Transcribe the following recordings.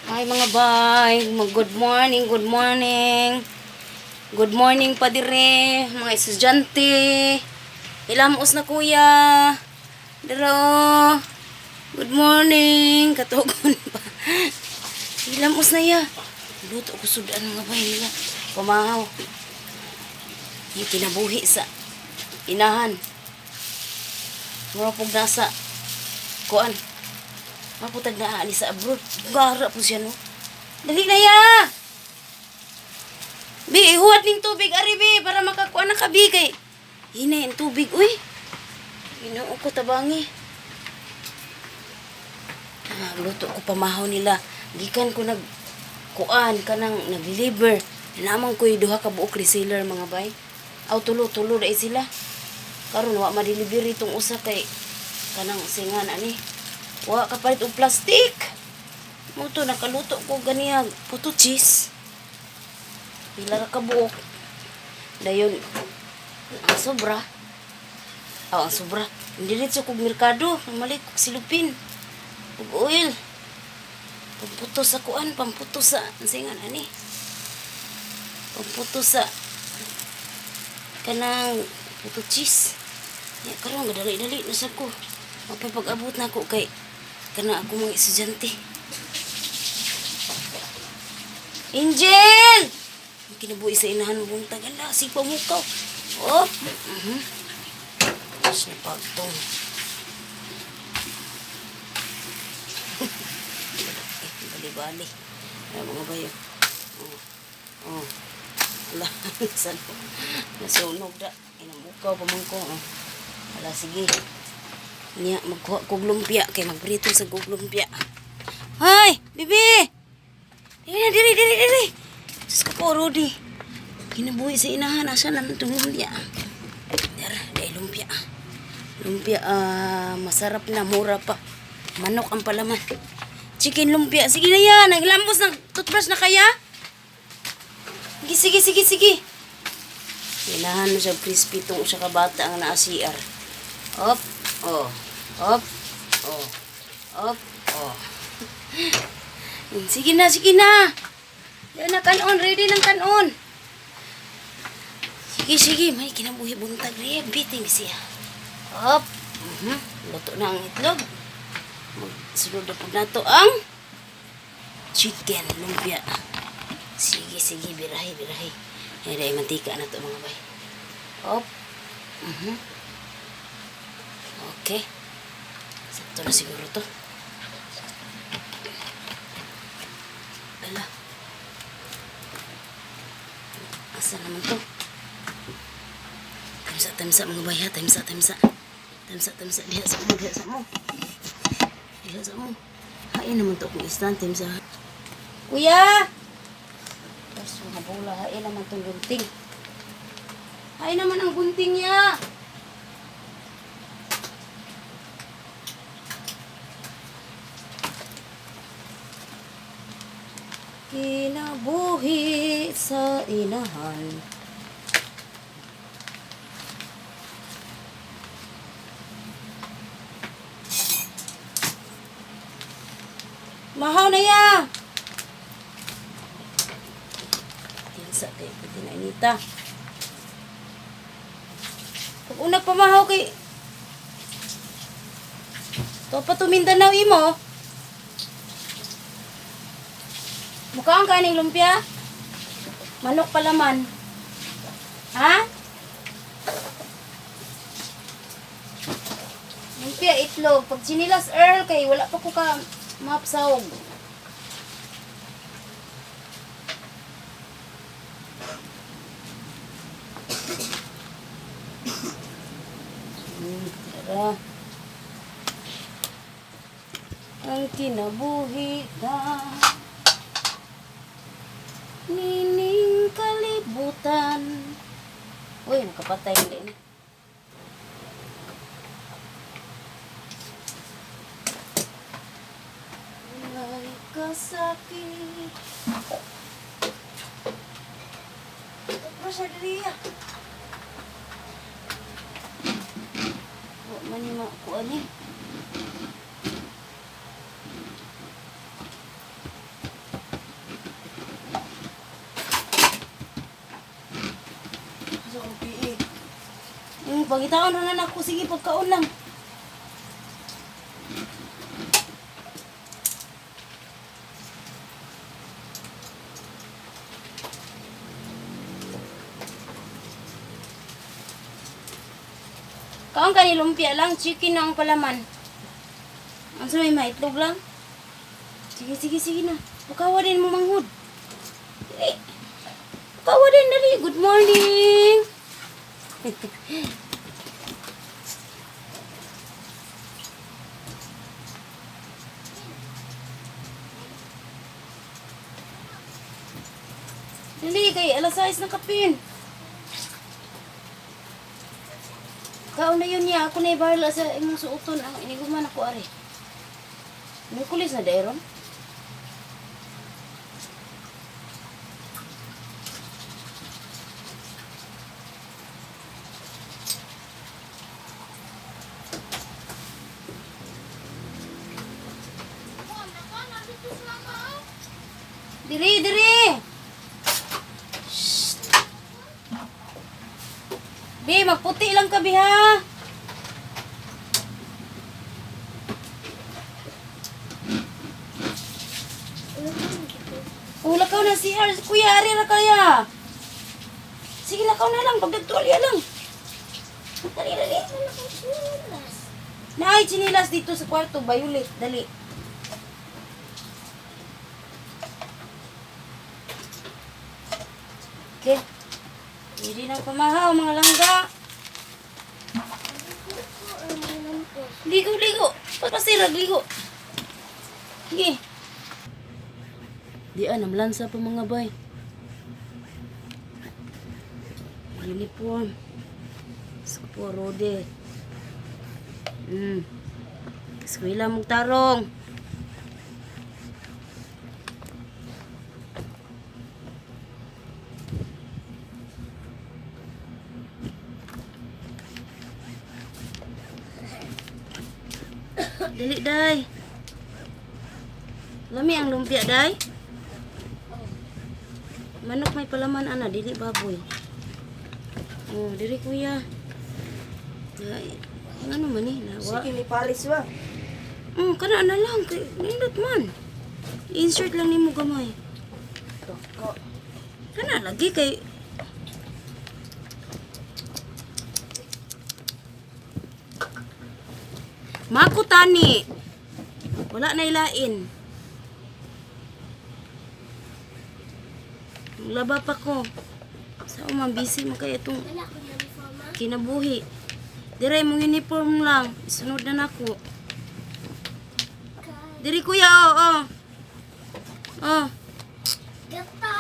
Hi mga bay, good morning, good morning. Good morning pa dire, mga estudyante. Ilamos na kuya. Dero. Good morning, katugon pa. Ilamos na ya. Luto ko sudan mga bay nila. Pamahaw. Yung kinabuhi sa inahan. Mura pug nasa kuan. Maputag na ani sa abroad. Gara po siya no. Dali na ya. Bi, ihuwat ning tubig ari bi para makakuan na ka bi kay hinay ang tubig uy. Ginoo ko tabangi. Ah, luto ko pamahaw nila. Gikan ko nag kuan kanang nag-deliver. Namang ko'y duha ka buok reseller mga bay. Aw tulo-tulo dai sila. Karon wa ma-deliver itong usa kay kanang singan ani. Wa ka palit og plastic. Mo to nakaluto ko ganiha puto cheese. Pila ra ka buok. Dayon ang sobra. Aw, ang sobra. Diretso kog merkado, mamalit kog silupin. Ug oil. Pamputo sa kuan, pamputo sa singan ani. Pamputo sa kanang puto cheese. Ya karon gadali-dali na sa ko. Mapay pag-abot na ako kay kana ako mga estudyante. Angel! Ang kinabuhi sa inahan buntag. Ala, sige pa mukaw. Oh! Tapos na pagtong. Eh, bali-bali. Ay, mga bayo. Oh. Oh. Ala, nasunog da. Inamukaw pa man ko. Oh. Ala, sige. Niya, magkuha kog lumpia. Kay magprito sa kog lumpia. Hay! Bibi! Dili na, dili, dili, dili! Diyos ko po, Rudy. Kinabuhi sa inahan. Asa na itong lumpia? Dara, dahil lumpia. Lumpia, ah, masarap na, mura pa. Manok ang palaman. Chicken lumpia. Sige na yan. Naglambos ng toothbrush na kaya? Sige, sige, sige, sige. Inahan mo siya crispy itong usa ka bata ang naa CR. Op, oh, op, oh, op, oh. Sige na, sige na. Yan na, kanon. Ready ng kanon. Sige, sige. May kinabuhi buntag. Biting siya. Op. Luto na ang itlog. Magsunod na po nato ang chicken lumpia. Sige, sige. Birahe, birahe. Ay, dahil mantika na to mga bay. Op. Okay. Sakto na siguro to. Ala. Asa naman to? Tamsa, tamsa mga bay ha. Tamsa, tamsa. Tamsa, tamsa. Diha sa mo, diha sa mo. Diha sa mo. Hain naman to akong istan. Tamsa. Kuya! Tapos mga bola, hain naman tong gunting. Hain naman ang gunting niya. Kinabuhi sa inahan. Mahaw na ya! Tinsa kay pati na inita. Pag una pamahaw kay... To pa to Mindanao imo. Mukha ang kaning lumpia. Manok palaman. Ha? Lumpia itlog. Pag chinilas Earl kay wala pa ko ka mapsawg. Tara. Ang kinabuhi ka nining kalibutan. Uy, nakapatay hindi na. Wala'y kasakit. Tapos sa diriya. Wa man ni makuan eh. pangitaon na na ako. Sige, pagkaon lang. Kaon ka ni lumpia lang, chicken na ang palaman. Ang sa may maitlog lang. Sige, sige, sige na. Bukawa din mo manghud. Dali. Bukawa din, dali. Good morning. Dali, kay alas 6 ng kapin. Kaon na yun niya. Ako na ibarla sa imong suoton. Ang iniguman ako, are. Nikulis na dairon? Diri, diri! Shh! Bi, magputi lang ka, bi, ha? Oh, lakaw na si R. Kuya, ari ra kaya. Sige, lakaw na lang. Pagdagtualya lang. Dali, dali. Naay, chinilas dito sa kwarto. Violet, dali. Okay. Hindi na pamahaw, mga langga. Ligo, ligo. Pasirag, ligo. Sige. Di ah, namlansa pa mga bay. Uniform. Sa po, rode. Eskwela mong tarong. Dali, day. Lami ang lumpia, day. Manok may palaman, ana. Dili baboy. Oh, diri kuya. Ay, ano man eh, nawa. Sige, ni Paris ba? Kana na lang. Kay, nindot man. Insert lang nimo gamay. Dako. Kana lagi kay Makutani. Wala na ilain. Laba pa ko. Sa umang busy man kay itong Wala akong uniform, ma. kinabuhi. Dire mong uniform lang. Isunod na nako. Diri kuya, oh, oh. Oh, Gata.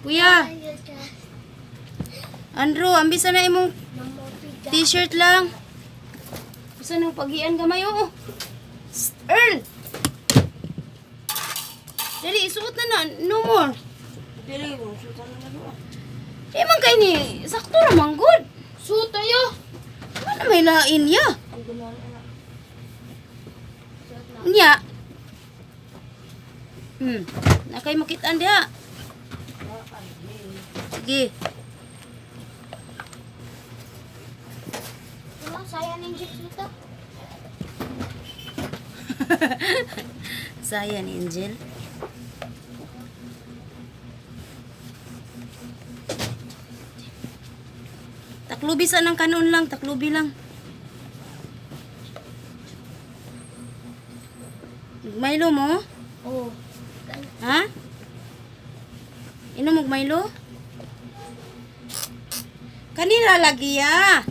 kuya. Andrew, ambisa na imong t-shirt lang. Bisa nang pagian gamay, oo. Sst, Earl! Dali, isuot na na. No more. Dili, sutan na na. Eh, man kay ni, sakto ra man good. Suot tayo. Wala may lain ya. Unya. Na kay makitaan diha. Sige. Diba, sayang yung jeep suot. Saya ni Angel. Taklubi sa ng kanon lang, taklubi lang. Milo mo? Oo. Ha? Inom og Milo? Kanina lagi ya.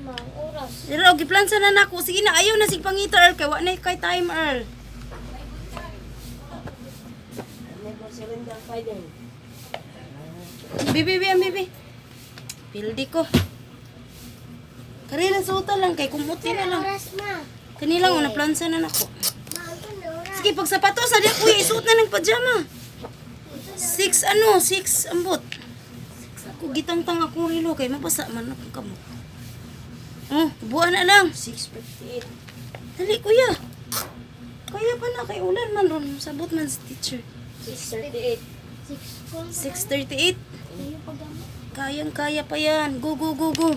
Ma, oras. Pero giplansa na nako. Sige na, ayaw na sig pangita Earl kay wa na kay time Earl. Never surrender fighting. Bibi, bibi, bibi. Pildi ko. Kanila suotan lang kay kumuti na lang. Oras, ma. Kanila una plansa na nako. Ma, ito na oras. Sige, pag sapatos, na kuya, isuot na ng pajama. Six ano, six ambot. Ako gitangtang akong relo kay mabasa man akong kamot. Oh, buwan na lang. 6:58. Dali kuya. Kaya pa na kay ulan man ron, sabot man si teacher. 6:38. 6 ko. 6:38. Kayo paggamit. Kayang-kaya pa yan. Go, go, go, go.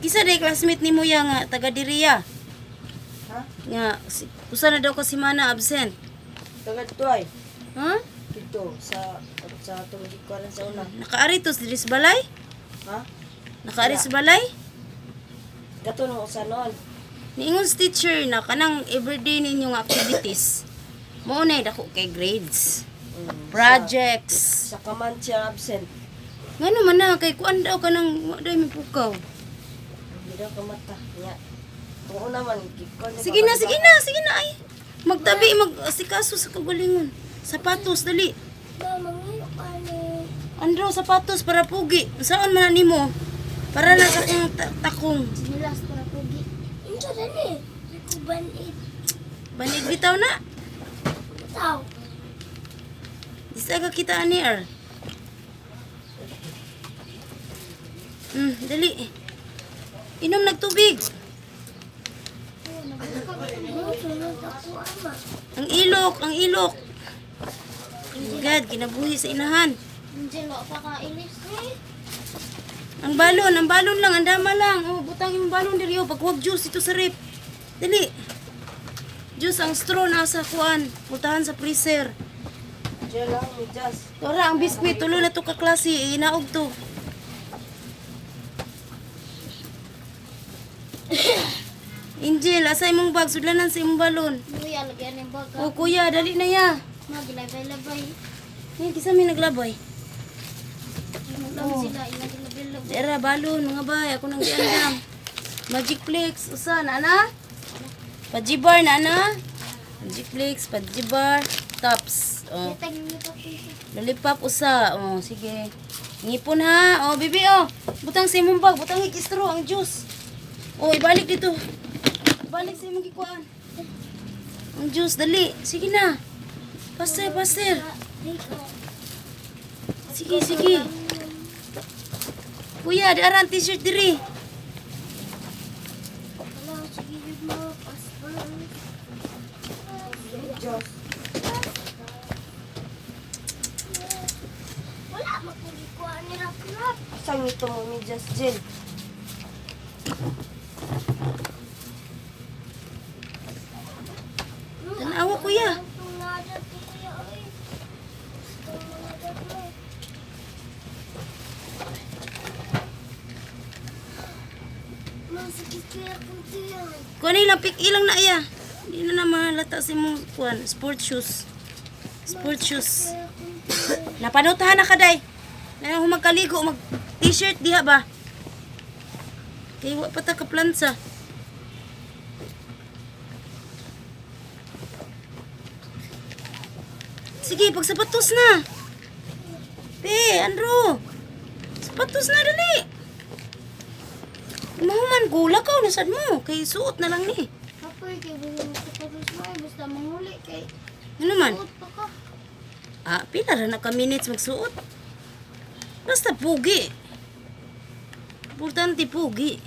Kisa day classmate ni mo ya nga taga diriya. Ha? Nga si, usa na daw ka semana absent. Tagad to ay. Ha? Dito sa atong gikuan sa una. Nakaari to diri sa balay? Ha? Nakaari sa balay? Gato nung usa noon. Niingon sa teacher na kanang everyday ninyong activities. Mao na dako kay grades, projects. Sa kaman siya absent. Ngano man na kay kuan daw kanang wa day mipukaw. Hindi daw kamata niya. Kung una man gikuan. Sige na, sige na, sige na ay. Magtabi mag asikaso sa kagalingon. Sapatos dali. Ma, mangayo ka ni. Andro sapatos para pugi. Saan man na nimo? Para na sa akong takong. Sinilas para pugi. Unsa dali? Kuban it. Banig bitaw na. Tao. Isa ka kita ani ar. Dali. Inom nagtubig. Sunod ako ama. Ang ilok, ang ilok. Oh God, kinabuhi sa inahan. Angel, wa pa ka ilis. Eh, Ang balon lang, ang dama lang. Oh, butang imong balon diri oh, paghuwag juice dito sa rep. Dali. Juice ang straw na sa kuan, putahan sa freezer. Diyan lang ni Jas. Tora ang biskwit, tulo na to ka klase, inaog to. Angel, asa imong bag? Sudlanan sa imong balon. Kuya, lagyan ng baga. Oh, kuya, dali na ya. Ma, gilabay-labay. Ngayon, kisa may naglabay. Lang sila, ilang gilabay-labay. Dera, balon, mga bay. Ako nang giandam. Magic Flakes, usa, na na? Pajibar, na na? Magic Flakes, Pajibar, Tops. Oh. Itag niyo pa piso. Lollipop, usa. Oh, sige. Ngipon ha. Oh, bibi, oh. Butang sa imong bag, butang ikistro ang juice. Oh, ibalik dito. Ibalik sa imong gikuan. Ang juice, dali. Sige na. Faster, faster. Dito. Sige, sige. Kuya, di aran t-shirt diri. Wala, sige yun mo. Paspas. Jas. Wala, magpugikuan ni Rap Rap. Asang ito mo ni Jas Jill? Tanawa, kuya. Itong nadat ni kuya, oy. Itong mga dat mo. Masakit kaya kung tiyan. Kuan ilang pick ilang na iya. Hindi na na mahalata sa imong kuan, sport shoes. Sport shoes. Kaya kung tiyan. Napanutahan na ka day. Na humagkaligo mag t-shirt diha ba? Kay wa pa ta ka plansa. Sige, pagsapatos na. Pe, Andrew. Sapatos na dali. Mahuman gula ka na sad mo kay suot na lang ni. Kapoy, kay buhay mo sa paros mo eh. Basta manguli kay Ano man? suot pa ka. Ah, pila ra na ka minutes magsuot. Basta pugi. Importante pugi.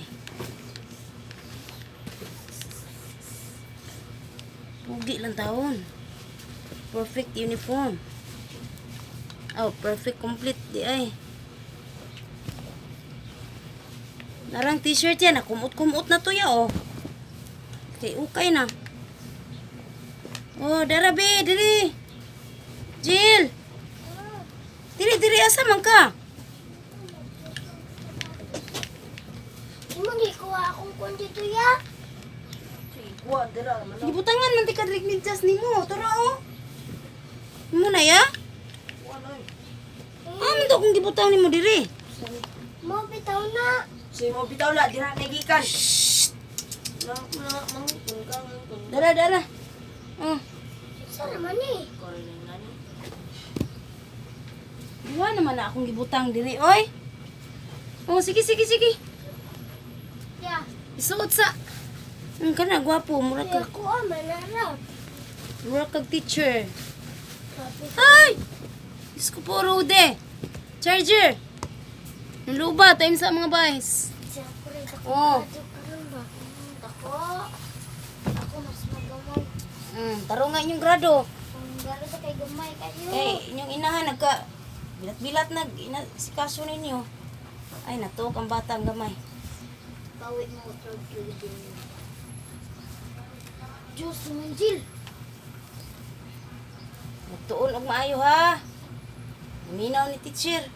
Pugi lang taon. Perfect uniform. Oh, perfect complete di ay. Narang t-shirt yan, kumot-kumot na to ya oh. Kay ukay na. Oh, dara be, diri. Jill! Diri, diri, asa man ka? Imong gikuha akong kwan dito ya. Sige, kuha dira man. Gibutangan man ti ka diri medyas nimo. Tara oh. Mo na ya? Kuha na. Ah, man to kung gibutang nimo diri. Mo bitaw na. Sige mo bitaw la dira na gikan. Na na mangkon ka mangkon. Dara, dara. Oh, Sa naman eh. Kore na nani. duha naman na akong gibutang diri, oy. Oh, sige, sige, sige. Ya. Isuot sa. Ang kana gwapo, mura Kaya ka, ko ah, manarap. mura kag teacher. Kapoy. Ay! Diyos ko po, Rode. Charger. Naluba, time sa mga boys. Siyempre, dako Oh. oh. Karon ba? Dako. Ako mas magamay. Taro nga inyong grado. Kung garo sa kay gamay kayo. Eh, inyong inahan, nagka Bilat-bilat nag ina, si kaso ninyo. Ay, natuok ang bata ang gamay. Bawi mo third din. Diyos naman, Jill. Magtuon og maayo ha. Minaw ni teacher.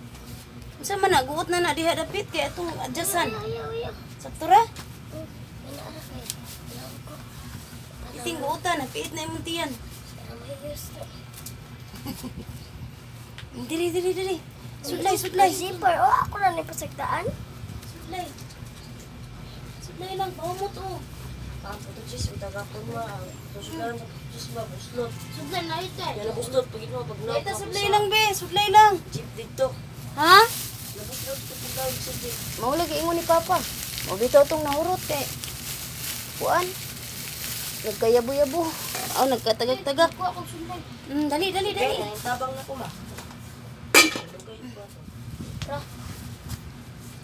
Unsa man na guot na na diha dapit kay atong adjustan. Ayaw, ayaw, ayaw. Sakto ra? Oh, inaara kay. Ayaw ko. Iting guotan, napiit na imong tiyan. Para may gusto. Diri diri diri. Sudlay, sudlay. Zipper. Oh, ako na ni pasagdaan. Sudlay. Sudlay lang paumot oh. Ang to Jis, ang tagapon ma. Susulan sa Jis ba, buslot. Sudlan na ito. Yan na buslot, pag ino, pag Ay, ta sudlay lang be, sudlay lang. Jeep dito. Ha? Nabuslot ko pag sa jeep. Mao lagi ingon ni Papa. Mao bitaw tong nahurot kay kuan. Nagkayabo-yabo. Aw, nagkatagak-tagak. Kuha ko sudlan. Dali dali dali. Kaya yung tabang na ko ma. Lugay ba to? Ra.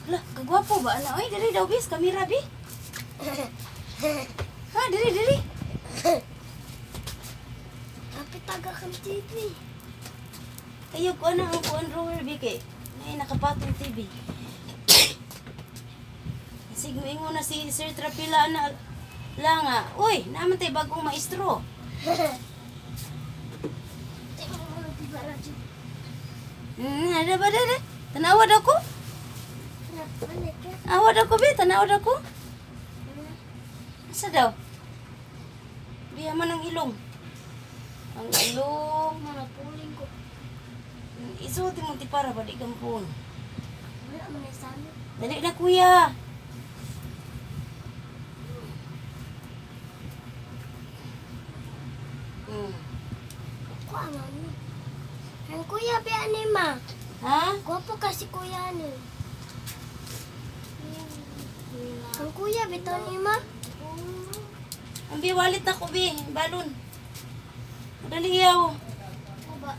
Hala, kagwapo ba ana? Oy, dali daw bis, kamera bi. Ha, dali dali. Kapit taga kang TV. Ayaw ko ana ang kuan drawer bi kay nay nakapatong TV. Sig moingon na si Sir Trapila ana lang ah. Uy, naman tay bagong maestro. Tingnan mo na tibara, Jill. Ada ba dali? Tanawa daw ko. Ra, balik ka. Awa daw ko bi, tanawa daw ko. Asa daw? Biya man ang ilong. Ang ilong. Mga puling ko. Isuot mo ti para ba di kampon. Wala man na sa amin. Dali na kuya. Kuha mami. Ang kuya be ani ma. Ha? Gwapo kasi kuya ani. Ang kuya bitaw ni ma. Ang bi wallet na ko bi, balon. Dali yaw. Ba,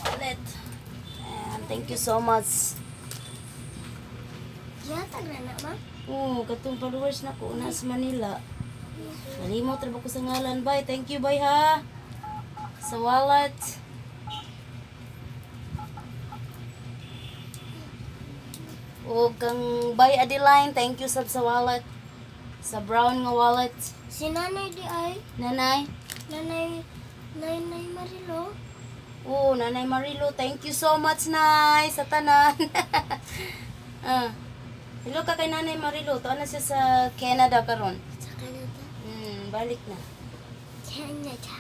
Wallet. And thank you so much. Gihatag na na ma. Oo, katong followers na ko na sa Manila. Nalimot ra ba ko sa ngalan, bye. Thank you, bye ha. Sa wallet. O kang bye Adeline, thank you sab sa wallet. Sa brown nga wallet. Si nanay di ay. Nanay. Nanay, nanay Marilo. Oo, Nanay Marilo, thank you so much, Nay, sa tanan. Ah. Hello ka kay Nanay Marilo. Tuan na siya sa Canada karon. Sa Canada. Balik na. Canada.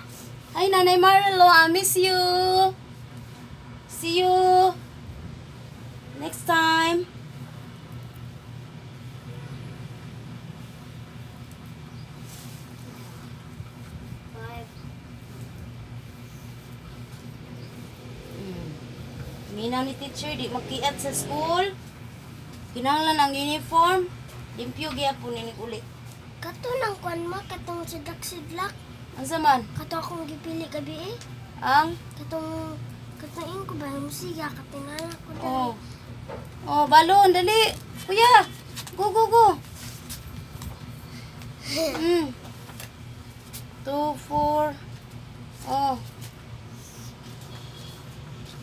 Hi, Nanay Marilo. I miss you. See you next time. Five. Minaw ni teacher, di magkiat sa school. Kinahanglan ang uniform. Limpyo gyapon ni ulit. Kato nang kuan ma, katong sidlak-sidlak. Ang zaman, Kato akong gipili gabi eh. ang Katong, katong ingko ba, musiga, katinala ko dali. Oh. Oh, balon, dali. Kuya, go, go, go. 2, 4. Oh.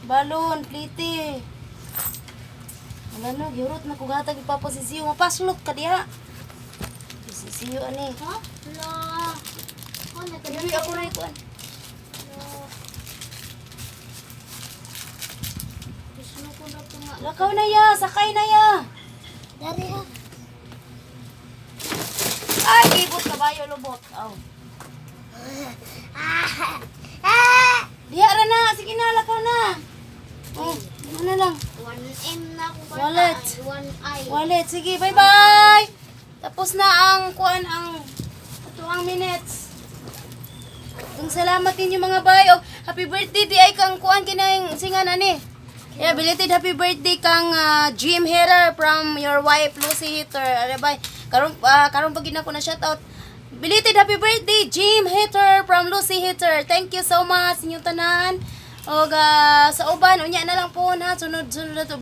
Balon, plite. Wala na, giurot na kugatag ipapasisiyo. Mapaslot ka diha. Sisiyo ani. Ha? Hala. Oh, Dili nakadala. ako na ikuan. Gusto ko na ito nga. Lakaw na ya, sakay na ya. Dari ha. Ay, gibot kabayo lubot. Aw. Ah! Ah! Diha ra na, sige na, lakaw na. Oh, ano lang. 1M na akong kwarta. Wallet. Ay, 1I. Wallet, sige, bye-bye. Tapos na ang kuan ang ato ang minutes. Kung salamat ninyo mga bay. Oh, happy birthday di ay kang kuan kinang singan ani. Yeah, belated happy birthday kang Jim Hitter from your wife Lucy Hitter. Are bay, karon karon pag ko na shout out. Belated happy birthday Jim Hitter from Lucy Hitter. Thank you so much inyong tanan. Og sa uban unya na lang po na sunod sunod na to.